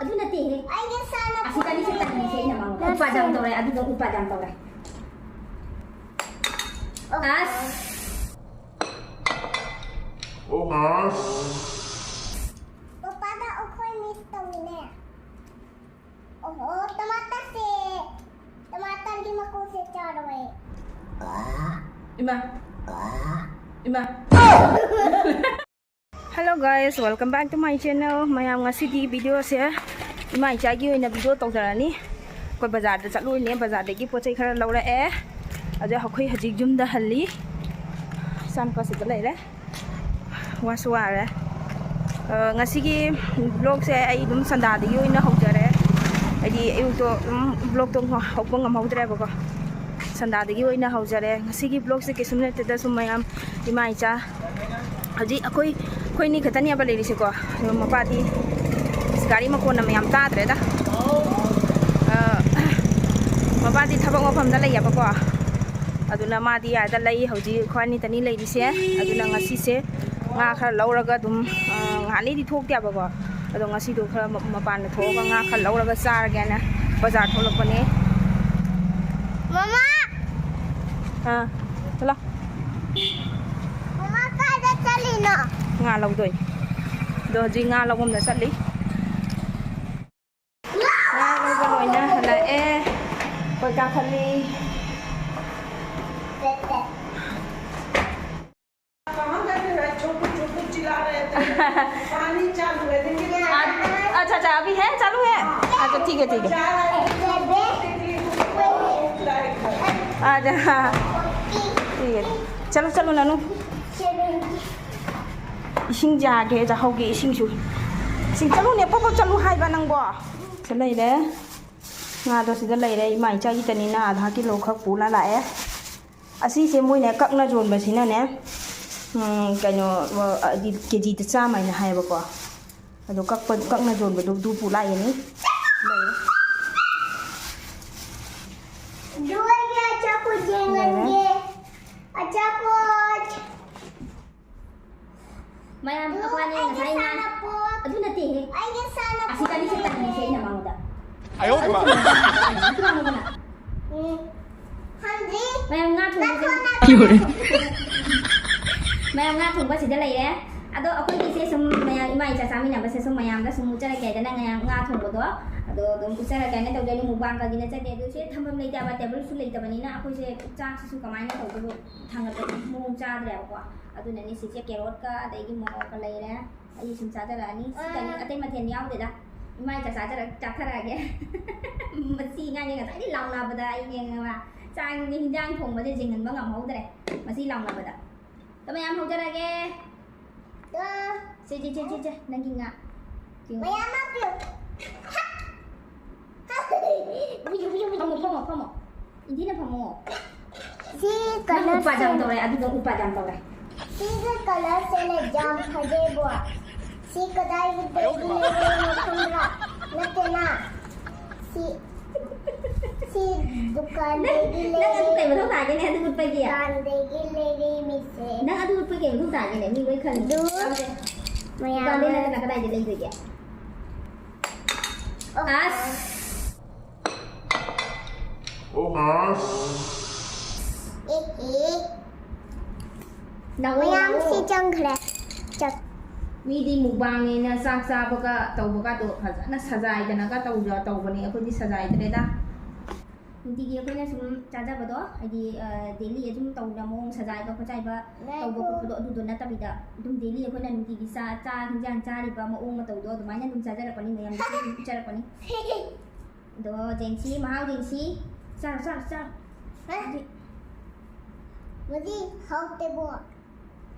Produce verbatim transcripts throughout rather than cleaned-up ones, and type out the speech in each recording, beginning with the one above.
ꯑꯗꯨ ꯅꯠꯇꯦꯍꯦ꯫ ꯑꯩꯒꯤ ꯁꯥꯟꯅꯄꯣꯠ ꯑꯁꯤꯗꯅꯤ ꯁꯤ ꯇꯝꯃꯤꯁꯦ ꯑꯩꯅ ꯃꯉꯣꯟꯗ꯫ ꯎꯠꯄꯥꯠ ꯌꯥꯝ ꯇꯧꯔꯦ, ꯑꯗꯨꯗꯣ ꯎꯠꯄꯥꯠ ꯌꯥꯝ ꯇꯧꯔꯦ꯫ ꯑꯁ꯫ ꯄꯄꯥꯗ ꯑꯩꯈꯣꯏ miss ꯇꯧꯋꯤꯅꯦ꯫ ꯑꯣꯍꯣ, ꯇꯃꯥꯇꯔꯁꯦ, ꯇꯃꯥꯇꯔꯒꯤ ꯃꯀꯨꯁꯦ ꯆꯥꯔꯣꯏ꯫ ꯏꯃꯥ꯫ ꯏꯃꯥ꯫ Hello guys, welcome back to my channel. ꯃꯌꯥꯝ, ꯉꯁꯤꯗꯤ videoꯁꯦ ꯏꯃꯥ ꯏꯆꯥꯒꯤ ꯑꯣꯏꯅ video ꯇꯧꯖꯔꯅꯤ꯫ ꯑꯩꯈꯣꯏ ꯕꯖꯥꯔꯗ ꯆꯠꯂꯨꯔꯤꯅꯦ, ꯕꯖꯥꯔꯗꯒꯤ ꯄꯣꯠ ꯆꯩ ꯈꯔ ꯂꯧꯔꯛꯑꯦ꯫ ꯑꯗꯣ ꯑꯩꯈꯣꯏ ꯍꯧꯖꯤꯛ ꯌꯨꯝꯗ ꯍꯜꯂꯤ꯫ ꯏꯆꯥꯅꯨꯄꯥꯁꯤꯗ ꯂꯩꯔꯦ꯫ ꯋꯥꯁꯨ ꯋꯥꯔꯦ꯫ ꯑ, ꯉꯁꯤꯒꯤ vlogꯁꯦ ꯑꯩ ꯑꯗꯨꯝ ꯁꯟꯗꯥꯗꯒꯤ ꯑꯣꯏꯅ ꯍꯧꯖꯔꯦ꯫ ꯍꯥꯏꯗꯤ ꯑꯌꯨꯛꯇꯣ ꯑꯗꯨꯝ vlogꯇꯣ ꯍꯧꯕ ꯉꯝꯍꯧꯗ꯭ꯔꯦꯕꯀꯣ꯫ ꯁꯟꯗꯥꯗꯒꯤ ꯑꯣꯏꯅ ꯍꯧꯖꯔꯦ꯫ ꯉꯁꯤꯒꯤ vlogꯁꯦ ꯀꯩꯁꯨꯝ ꯅꯠꯇꯦꯗ, ꯁꯨꯝ ꯃꯌꯥꯝ ꯏꯃꯥ ꯏꯆꯥ ꯍꯧꯖꯤꯛ ꯑꯩꯈꯣꯏ, ꯑꯩꯈꯣꯏꯅꯤ ꯈꯛꯇꯅꯦꯕ ꯂꯩꯔꯤꯁꯦꯀꯣ꯫ ꯑꯗꯣ ꯃꯄꯥꯗꯤ ꯑꯁ, ꯒꯥꯔꯤ ꯃꯈꯣꯟꯅ ꯃꯌꯥꯝ ꯇꯥꯗ꯭ꯔꯦꯗ꯫ ꯑ, ꯃꯄꯥꯗꯤ ꯊꯕꯛ ꯃꯐꯝꯗ ꯂꯩꯌꯦꯕꯀꯣ꯫ ꯑꯗꯨꯅ ꯃꯥꯗꯤ ꯑꯥꯗ ꯂꯩ꯫ ꯍꯧꯖꯤꯛ ꯑꯩꯈꯣꯏ ꯑꯅꯤꯇꯅꯤ ꯂꯩꯔꯤꯁꯦ꯫ ꯑꯗꯨꯅ ꯉꯁꯤꯁꯦ ꯉꯥ ꯈꯔ ꯂꯧꯔꯒ ꯑꯗꯨꯝ, ꯑ, ꯉꯍꯥꯟꯗꯩꯗꯤ ꯊꯣꯛꯇꯦꯕꯀꯣ꯫ ꯑꯗꯣ ꯉꯁꯤꯗꯣ ꯈꯔ ꯃ-, ꯃꯄꯥꯟꯗ ꯊꯣꯛꯑꯒ ꯉꯥ ꯈꯔ ꯂꯧꯔꯒ ꯆꯥꯔꯒꯦꯅ ꯕꯖꯥꯔ ꯊꯣꯛꯂꯛꯄꯅꯦ꯫ ꯃꯃꯥ! ꯑꯥ, ꯂꯥꯎ꯫ ꯃꯃꯥ, ꯀꯥꯏꯗ ꯆꯠꯂꯤꯅꯣ? ꯉꯥ ꯂꯧꯗꯣꯏ꯫ ꯑꯗꯣ ꯍꯧꯖꯤꯛ ꯉꯥ ꯂꯧꯐꯝꯗ ꯆꯠꯂꯤ꯫ ꯉꯥ ꯂꯧꯕ ꯂꯣꯏꯅ ꯍꯜꯂꯛꯑꯦ꯫ ꯑꯩꯈꯣꯏ ꯀꯥꯈꯠꯂꯤ꯫ अच्छा, अच्छा, अभी है, चालू है। अच्छा, ठीक है, ठीक है। अच्छा, हाँ। ठीक है। चलो, चलो, ननू। ꯏꯁꯤꯡ ꯆꯥꯒꯦ, ꯆꯥꯍꯧꯒꯦ, ꯏꯁꯤꯡꯁꯨ꯫ ꯏꯁꯤꯡ, ꯆꯠꯂꯨꯅꯦ, ꯄꯣꯞ ꯄꯣꯞ ꯆꯠꯂꯨ ꯍꯥꯏꯕ ꯅꯪꯕꯣ꯫ ꯁꯤꯗ ꯂꯩꯔꯦ꯫ ꯉꯥꯗꯣ ꯁꯤꯗ ꯂꯩꯔꯦ꯫ ꯏꯃꯥ ꯏꯆꯥꯒꯤꯇꯅꯤꯅ ꯑꯥꯗꯥ ꯀꯤꯂꯣ ꯈꯔ ꯄꯨꯅ ꯂꯥꯛꯑꯦ꯫ ꯑꯁꯤꯁꯦ ꯃꯣꯏꯅ ꯀꯛꯅ ꯌꯣꯟꯕꯁꯤꯅꯅꯦ, ꯎꯝ, ꯀꯩꯅꯣ, ꯍꯥꯏꯗꯤ ꯀꯦꯖꯤꯗ ꯆꯥꯝꯃ ꯍꯥꯏꯅ ꯍꯥꯏꯌꯦꯕꯀꯣ꯫ ꯑꯗꯣ ꯀꯛꯄ, ꯀꯛꯅ ꯌꯣꯟꯕꯗꯨ ꯑꯗꯨ ꯄꯨ ꯂꯥꯛꯏꯅꯤ꯫ ꯂꯩꯔꯦ꯫ ꯑꯗꯨꯒ ꯑꯆꯥꯄꯣꯠ ꯌꯦꯡꯍꯟꯒꯦ꯫ ꯑꯆꯥꯄꯣꯠ꯫ ꯃꯌꯥꯝ ꯑꯩꯈꯣꯏꯅꯤ ꯉꯁꯥꯏ ꯉꯥ-, ꯑꯗꯨ ꯅꯠꯇꯦꯍꯦ꯫ ꯑꯩꯒꯤ ꯁꯥꯟꯅꯄꯣꯠ꯫ ꯑꯁꯤ ꯀꯔꯤ ꯁꯦ ꯇꯟ 哎呦我的妈！ ꯎꯝ꯫ ꯍꯟꯗ꯭ꯔꯤ꯫ ꯃꯌꯥꯝ ꯉꯥ ꯊꯣꯡꯕꯁꯦ ꯂꯣꯏꯔꯦ꯫ ꯃꯌꯥꯝ ꯉꯥ ꯊꯣꯡꯕ ꯁꯤꯗ ꯂꯩꯔꯦ꯫ ꯑꯗꯣ ꯑꯩꯈꯣꯏꯒꯤꯁꯦ ꯁꯨꯝ ꯃꯌꯥꯝ ꯏꯃꯥ ꯏꯆꯥ ꯆꯥꯃꯤꯟꯅꯕꯁꯦ ꯁꯨꯝ ꯃꯌꯥꯝꯗ ꯁꯨꯝ ꯎꯠꯆꯔꯛꯀꯦ ꯍꯥꯏꯗꯅ ꯉꯥ ꯉꯥ ꯊꯣꯡꯕꯗꯣ ꯑꯗꯣ ꯑꯗꯨꯝ ꯎꯠꯆꯔꯛꯀꯦ ꯍꯥꯏꯅ ꯇꯧꯖꯩ꯫ ꯃꯨꯛꯕꯥꯡꯒꯒꯤ ꯅꯠꯆꯗꯦ꯫ ꯑꯗꯨ ꯁꯤ ꯊꯝꯐꯝ ꯂꯩꯇꯕ, ꯇꯦꯕꯜꯁꯨ ꯂꯩꯇꯕꯅꯤꯅ ꯑꯩꯈꯣꯏꯁꯦ ꯆꯥꯛꯁꯤꯁꯨ ꯀꯃꯥꯏꯅ ꯇꯧꯗꯣꯏꯅꯣ ꯊꯥꯡꯒꯠꯄꯗ ꯃꯑꯣꯡ ꯆꯥꯗ꯭ꯔꯦꯕꯀꯣ꯫ ꯑꯗꯨꯅꯅꯦ ꯁꯤꯁꯦ ꯀꯦꯔꯣꯠꯀ ꯑꯗꯒꯤ ꯃꯣꯔꯣꯛꯀ ꯂꯩꯔꯦ꯫ ꯑꯩ ꯁꯨꯝ ꯆꯥꯖꯔꯛꯑꯅꯤ꯫ ꯁꯤꯗꯅꯤ, ꯑꯇꯩ ꯃꯊꯦꯜ ꯌꯥꯎꯗꯦꯗ꯫ ꯏꯃꯥ ꯏꯆꯥ ꯆꯥꯖꯔꯛ ꯆꯥꯊꯔꯛꯑꯒꯦ꯫ ꯃꯁꯤ ꯉꯥꯏꯅꯦ ꯉꯁꯥꯏꯗꯤ ꯂꯥꯎꯅꯕꯗ ꯑꯩꯅꯦ ꯉꯥ ꯆꯥꯛ ꯍꯤꯟꯖꯥꯡ ꯊꯣꯡꯕꯁꯦ ꯌꯦꯡꯍꯟꯕ ꯉꯝꯍꯧꯗ꯭ꯔꯦ꯫ ꯃꯁꯤ ꯂꯥꯎꯅꯕꯗ꯫ ꯇꯃꯌꯥꯝ ꯍꯧꯖꯔꯒꯦ꯫ ꯑ, ꯁꯦ ꯁꯦ ꯁꯦ ꯁꯦ ꯁꯦ ꯅꯪꯒꯤ ꯉꯥ꯫ ꯌꯦꯡꯉꯣ꯫ ꯃꯌꯥꯝ ꯑꯃ ꯄꯤꯌꯨ꯫ ꯐꯝꯃꯣ ꯐꯝꯃꯣ ꯐꯝꯃꯣ꯫ ꯏꯟꯊꯤꯅ ꯐꯝꯃꯣ꯫ ꯁꯤ ꯅꯪ ꯎꯄꯥ ꯌꯥꯝ ꯀꯂꯔꯁꯦ ꯇꯧꯔꯦ꯫ ꯑꯗꯨꯗꯣ ꯎꯄꯥ ꯌꯥꯝ ꯇꯧꯔꯦ꯫ ꯁꯤꯒꯤ ꯀꯂꯔꯁꯦ ꯌꯥꯝ ꯐꯖꯩꯕꯣ꯫ ꯁꯤ ꯀꯗꯥꯏꯗꯒꯤ ꯂꯩꯔꯤꯅꯣ ꯈꯪꯕ꯭ꯔꯥ? ꯅꯠꯇꯦꯅ꯫ ꯁꯤ ꯁꯤ ꯅꯪ ꯗꯨꯀꯥꯟꯗꯒꯤ ꯅꯪ ꯑꯗꯨ ꯀꯩ ꯂꯩꯔꯤ꯫ ꯃꯊꯧ ꯇꯥꯒꯦꯅꯦ ꯑꯗꯨ ꯎꯠꯄꯒꯤ? ꯗꯨꯀꯥꯟꯗꯒꯤ ꯂꯩꯔꯤ ꯃꯤꯁꯦ꯫ ꯅꯪ ꯑꯗꯨ ꯎꯠꯄꯒꯤ ꯀꯩ ꯃꯊꯧ ꯇꯥꯒꯦꯅꯦ? ꯃꯤ ꯂꯣꯏ ꯈꯪꯉꯤ꯫ ꯑꯗꯨ ꯌꯥꯎꯗꯦ꯫ ꯃꯌꯥꯝ ꯗꯨꯀꯥꯟꯗꯩ ꯅꯠꯇꯅ ꯀꯗꯥꯏꯗ ꯂꯩꯗꯣꯏꯒꯦ? ꯑꯣ꯫ ꯑꯁ꯫ ꯑꯦ ꯑꯦ꯫ ꯂꯥꯛꯑꯣ, ꯃꯌꯥꯝ ꯂꯥꯛꯑꯣ꯫ ꯁꯤ ꯆꯪꯈ꯭ꯔꯦ꯫ ꯆꯠ꯫ ꯃꯤꯗꯤ ꯃꯨꯛꯕꯥꯡꯅꯦꯅ ꯆꯥꯛ ꯆꯥꯕꯒ ꯇꯧꯕꯒꯗꯣ ꯐꯖꯅ ꯁꯖꯥꯏꯗꯅꯒ ꯇꯧꯖ ꯇꯧꯕꯅꯦ꯫ ꯑꯩꯈꯣꯏꯗꯤ ꯁꯖꯥꯏꯗ꯭ꯔꯦꯗ꯫ ꯅꯨꯡꯇꯤꯒꯤ ꯑꯩꯈꯣꯏꯅ ꯁꯨꯝ ꯆꯥꯖꯕꯗꯣ, ꯍꯥꯏꯗꯤ, ꯑ, ꯗꯦꯂꯤ ꯑꯗꯨꯝ ꯇꯧꯅ ꯃꯑꯣꯡ ꯁꯖꯥꯏꯕ ꯈꯣꯠꯆꯥꯏꯕ ꯇꯧꯕ ꯈꯣꯠꯄꯗꯣ ꯑꯗꯨꯗꯣ ꯅꯠꯇꯕꯤꯗ, ꯑꯗꯨꯝ ꯗꯦꯂꯤ ꯑꯩꯈꯣꯏꯅ ꯅꯨꯡꯇꯤꯒꯤ ꯆꯥ-, ꯆꯥꯛ ꯍꯤꯟꯖꯥꯡ ꯆꯥꯔꯤꯕ ꯃꯑꯣꯡ ꯃꯇꯧꯗꯣ ꯑꯗꯨꯃꯥꯏꯅ ꯑꯗꯨꯝ ꯆꯥꯖꯔꯛꯄꯅꯤ, ꯃꯌꯥꯝꯗꯁꯨ ꯑꯗꯨꯝ ꯎꯠꯆꯔꯛꯄꯅꯤ꯫ ꯑꯗꯣ ꯖꯦꯟꯁꯤ, ꯃꯍꯥꯎ ꯌꯦꯡꯁꯤ꯫ ꯆꯥꯔꯣ, ꯆꯥꯔꯣ, ꯆꯥꯔꯣ꯫ ꯍꯥꯏꯗꯤ, ꯃꯁꯤ ꯍꯥꯎꯇꯦꯕꯣ꯫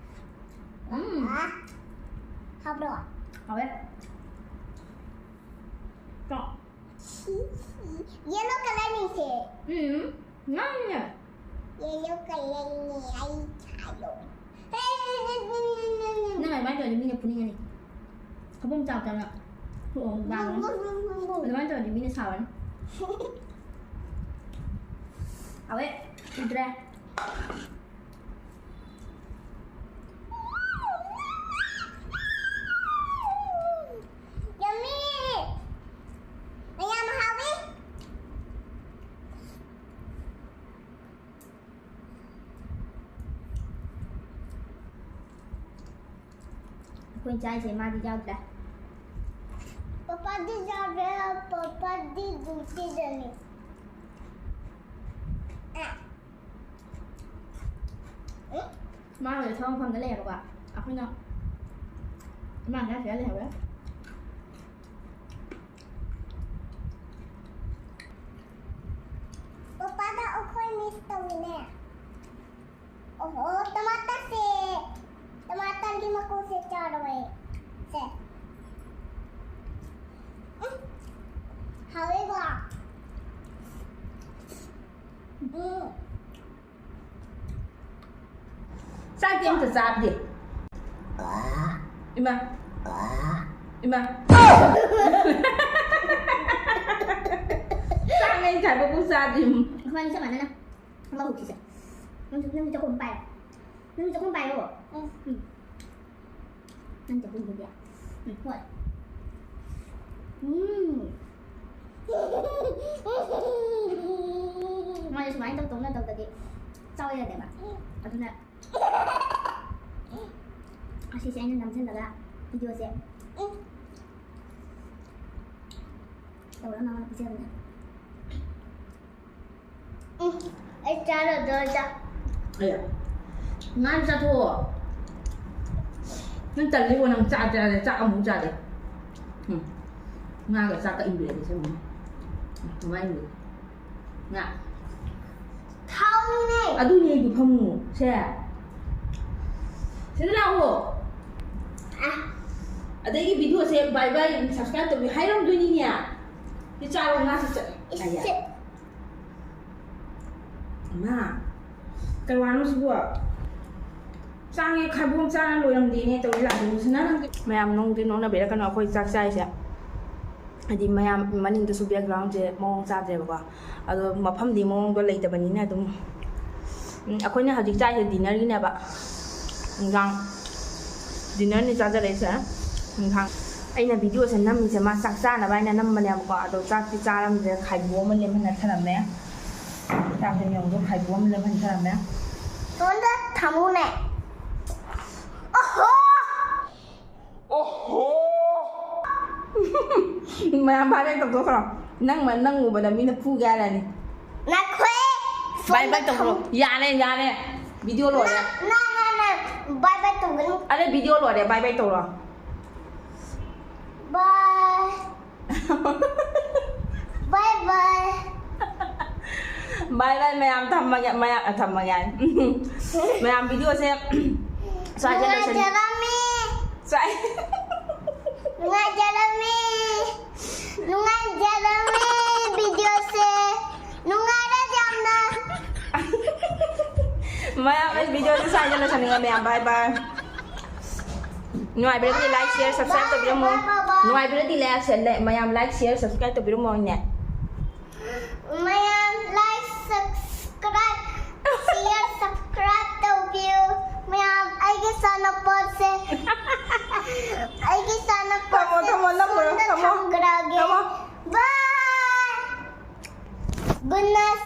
ꯎꯝ, ꯑ? ꯍꯥꯎꯕ꯭ꯔꯣ? ꯍꯥꯎꯋꯦ꯫ ꯆꯥꯎ꯫ ꯁꯤ, ꯁꯤ꯫ ꯌꯦꯂꯣ ꯀꯂꯔꯅꯤꯁꯦ꯫ ꯎꯝ, ꯉꯥꯡꯉꯤꯅꯦ꯫ ꯌꯦꯂꯣ ꯀꯂꯔꯅꯤ ꯑꯩ ꯆꯥꯗꯣ꯫ ꯅꯪ ꯑꯗꯨꯃꯥꯏꯅ ꯇꯧꯔꯗꯤ ꯃꯤꯅ ꯐꯨꯅꯤꯡꯉꯅꯤ꯫ ꯈꯕꯨꯡ ꯆꯥꯎ ꯆꯥꯎꯅ ꯊꯣꯛꯑꯣ, ꯂꯥꯡꯉꯅꯤ꯫ ꯑꯗꯨꯃꯥꯏꯅ ꯇꯧꯔꯗꯤ ꯃꯤꯅ ꯁꯥꯎꯔꯅꯤ꯫ ꯍꯥꯎꯋꯦ, ꯎꯗ꯭ꯔꯦ꯫ Yummy! ꯃꯌꯥꯝ ꯍꯥꯎ ꯆꯥꯏꯁꯦ ꯃꯥꯗꯤ ꯌꯥꯎꯗ꯭ꯔꯦ꯫ ꯄꯄꯥꯗꯤ ꯌꯥꯎꯗ꯭ꯔꯦ, ꯄꯄꯥꯗꯤ ꯗ꯭ꯌꯨꯇꯤꯗꯅꯤ꯫ ꯑꯦ꯫ ꯎꯝ? ꯃꯥ ꯍꯧꯖꯤꯛ ꯊꯕꯛ ꯃꯐꯝꯗ ꯂꯩꯌꯦꯕꯀꯣ꯫ ꯑꯩꯈꯣꯏꯅ ꯏꯃꯥ ꯉꯥ ꯁꯤꯗ ꯂꯩꯍꯧꯔꯦ꯫ ꯄꯄꯥꯗ ꯑꯩꯈꯣꯏ ꯃꯤꯁ ꯇꯧꯋꯤꯅꯦ꯫ ꯑꯣꯍꯣ, ꯇꯃꯥꯇꯔꯁꯦ, ꯇꯃꯥꯇꯔꯒꯤ ꯃꯀꯨꯁꯦ ꯆꯥꯔꯣꯏ꯫ ꯁꯦ꯫ ꯎꯝ꯫ ꯍꯥꯎꯋꯦꯀꯣ? ꯎꯝ꯫ ꯆꯥꯛꯇꯤ ꯑꯝꯇ ꯆꯥꯗꯦ꯫ ꯏꯃꯥ꯫ ꯏꯃꯥ꯫ ꯆꯥꯛ ꯂꯩ ꯊꯥꯏꯕꯕꯨ ꯆꯥꯗꯦ꯫ ꯑꯩꯈꯣꯏꯅꯤ ꯆꯞ ꯃꯥꯟꯅꯅ ꯂꯧ ꯍꯨꯛꯁꯤꯁꯦ꯫ ꯅꯪꯁꯨ, ꯅꯪꯁꯨ ꯆꯥꯛꯈꯨꯝ ꯄꯥꯏꯔꯣ꯫ ꯅꯪꯁꯨ ꯆꯥꯛꯈꯨꯝ ꯄꯥꯏꯔꯣ꯫ ꯎꯝ꯫ ꯎꯝ꯫ ꯅꯪ ꯆꯥꯛꯈꯨꯝꯗꯨꯗꯤ꯫ ꯎꯝ, ꯍꯣꯏ꯫ ꯎꯝ꯫ ꯃꯥꯁꯦ ꯁꯨꯃꯥꯏꯅ ꯇꯧ ꯇꯧꯅ ꯇꯧꯗꯗꯤ ꯆꯥꯎ ꯌꯥꯗꯦꯕ꯫ ꯑꯗꯨꯅ ꯑꯁꯤꯁꯦ ꯑꯩꯅ ꯅꯝꯁꯤꯜꯂꯒ ꯚꯤꯗꯤꯑꯣꯁꯦ ꯇꯧꯔꯒ ꯃꯉꯣꯟꯗ ꯄꯤꯖꯕꯅꯦ꯫ ꯎꯝ, ꯑꯩ ꯆꯥꯔꯗꯣꯏꯗ꯫ ꯑꯦ, ꯉꯥ ꯆꯥꯊꯣꯛꯑꯣ꯫ ꯅꯪ ꯇꯜꯂꯤꯕꯣ, ꯅꯪ ꯆꯥ ꯆꯥꯗꯦ, ꯆꯥꯛ ꯑꯃꯨꯛ ꯆꯥꯗꯦ꯫ ꯎꯝ, ꯉꯥꯒ ꯆꯥꯛꯀ ꯏꯟꯕꯤꯔꯗꯤ ꯁꯦ ꯑꯃꯨꯛ꯫ ꯎꯝ, ꯀꯃꯥꯏꯅ ꯏꯟꯕꯤꯔꯤ? ꯉꯥ꯫ ꯊꯥꯎꯅꯤꯅꯦ꯫ ꯑꯗꯨꯅꯦ ꯑꯩꯗꯣ ꯐꯝꯃꯨ꯫ ꯁꯦ꯫ ꯁꯤꯗ ꯂꯥꯛꯑꯣ꯫ ꯑ꯫ ꯑꯗꯒꯤ ꯚꯤꯗꯤꯑꯣꯁꯦ bye bye, subscribe ꯇꯧꯕꯤꯌꯨ ꯍꯥꯏꯔꯝꯗꯣꯏꯅꯤꯅꯦ꯫ ꯁꯤ ꯆꯥꯔꯣ, ꯉꯥꯁꯤ ꯆꯠ-, ꯏꯁ, ꯑꯌꯥ꯫ ꯁꯤ꯫ ꯏꯃꯥ, ꯀꯩ ꯋꯥꯅꯣ ꯁꯤꯕꯣ? ꯆꯥꯡꯉꯦ ꯈꯥꯏꯕꯣꯝ ꯆꯥꯅ ꯂꯣꯏꯔꯝꯗꯦꯅꯦ ꯇꯧꯔꯤ ꯂꯥꯛꯄꯁꯤꯅ ꯅꯪꯗꯤ꯫ ꯃꯌꯥꯝ ꯅꯣꯡꯗꯤ ꯅꯣꯛꯅꯕꯤꯔꯛꯀꯅꯨ, ꯑꯩꯈꯣꯏ ꯆꯥꯛ ꯆꯥꯏꯁꯦ꯫ ꯍꯥꯏꯗꯤ ꯃꯌꯥꯝ ꯃꯅꯤꯡꯗꯁꯨ backgroundꯁꯦ ꯃꯑꯣꯡ ꯆꯥꯗ꯭ꯔꯦꯕꯀꯣ꯫ ꯑꯗꯣ ꯃꯐꯝꯗꯤ ꯃꯑꯣꯡꯗꯣ ꯂꯩꯇꯕꯅꯤꯅ ꯑꯗꯨꯝ, ꯎꯝ, ꯑꯩꯈꯣꯏꯅ ꯍꯧꯖꯤꯛ ꯆꯥꯏꯁꯦ dinnerꯒꯤꯅꯦꯕ꯫ ꯅꯨꯡꯗꯥꯡ dinnerꯅꯤ ꯆꯥꯖꯔꯛꯏꯁꯦ꯫ ꯅꯨꯡꯗꯥꯡ ꯑꯩꯅ ꯚꯤꯗꯤꯑꯣꯁꯦ ꯅꯝꯃꯤꯁꯦ ꯃꯥ ꯆꯥꯛ ꯆꯥꯅꯕ ꯍꯥꯏꯅ ꯅꯝꯕꯅꯦꯕꯀꯣ꯫ ꯑꯗꯣ ꯆꯥꯛꯇꯤ ꯆꯥꯔꯝꯗ꯭ꯔꯦ, ꯈꯥꯏꯕꯣꯛ ꯑꯃ ꯂꯦꯝꯍꯟꯅ ꯊꯅꯝꯃꯦ꯫ ꯆꯥꯛꯇꯤ ꯃꯌꯥꯝꯗꯣ ꯈꯥꯏꯕꯣꯛ ꯑꯃ ꯂꯦꯝꯍꯟ ꯊꯅꯝꯃꯦ꯫ ꯁꯣꯝꯗ ꯊꯝꯃꯨꯅꯦ꯫ ꯑꯣꯍꯣ! ꯃꯌꯥꯝ bye bye ꯇꯧꯊꯣꯛꯈ꯭ꯔꯣ꯫ ꯅꯪ ꯃ- ꯅꯪ ꯎꯕꯗ ꯃꯤꯅ ꯐꯨꯒꯦ ꯍꯥꯏꯔꯅꯤ꯫ ꯅꯈꯣꯏ Bye bye ꯇꯧꯈ꯭ꯔꯣ꯫ ꯌꯥꯔꯦ, ꯌꯥꯔꯦ꯫ Video ꯂꯣꯏꯔꯦ꯫ ꯅ ꯅ ꯅ bye bye ꯇꯧꯒꯅꯨ꯫ ꯑꯗꯩ video ꯂꯣꯏꯔꯦ, bye bye ꯇꯧꯔꯣ꯫ Bye bye bye. Bye bye ꯃꯌꯥꯝ, ꯊꯝꯃꯒꯦ꯫ ꯃꯌꯥꯝ ꯑ, ꯊꯝꯃꯒꯦ ꯍꯥꯏ꯫ ꯃꯌꯥꯝ videoꯁꯦ ꯁ꯭ꯋꯥꯏꯗ ꯂꯣꯏꯁꯟ- ꯅꯨꯡꯉꯥꯏꯖꯔꯝꯃꯤ꯫ ꯁ꯭ꯋꯥꯏ ꯅꯨꯡꯉꯥꯏꯖꯔꯝꯃꯤ꯫ ꯅꯨꯡꯉꯥꯏꯖꯔꯝꯃꯤ videoꯁꯦ꯫ ꯅꯨꯡꯉꯥꯏꯔꯦ ꯌꯥꯝꯅ꯫ ꯃꯌꯥꯝ ꯑꯩ videoꯁꯦ ꯁ꯭ꯋꯥꯏꯗ ꯂꯣꯏꯁꯟꯅꯤꯡꯉꯦ ꯃꯌꯥꯝ꯫ Bye bye꯫ ꯅꯨꯡꯉꯥꯏꯕꯤꯔꯗꯤ like, share, subscribe ꯇꯧꯕꯤꯔꯝꯃꯣ꯫ Bye bye. ꯅꯨꯡꯉꯥꯏꯕꯤꯔꯗꯤ like, share, like, ꯃꯌꯥꯝ like, share, subscribe ꯇꯧꯕꯤꯔꯝꯃꯣꯅꯦ꯫ ꯃꯌꯥꯝ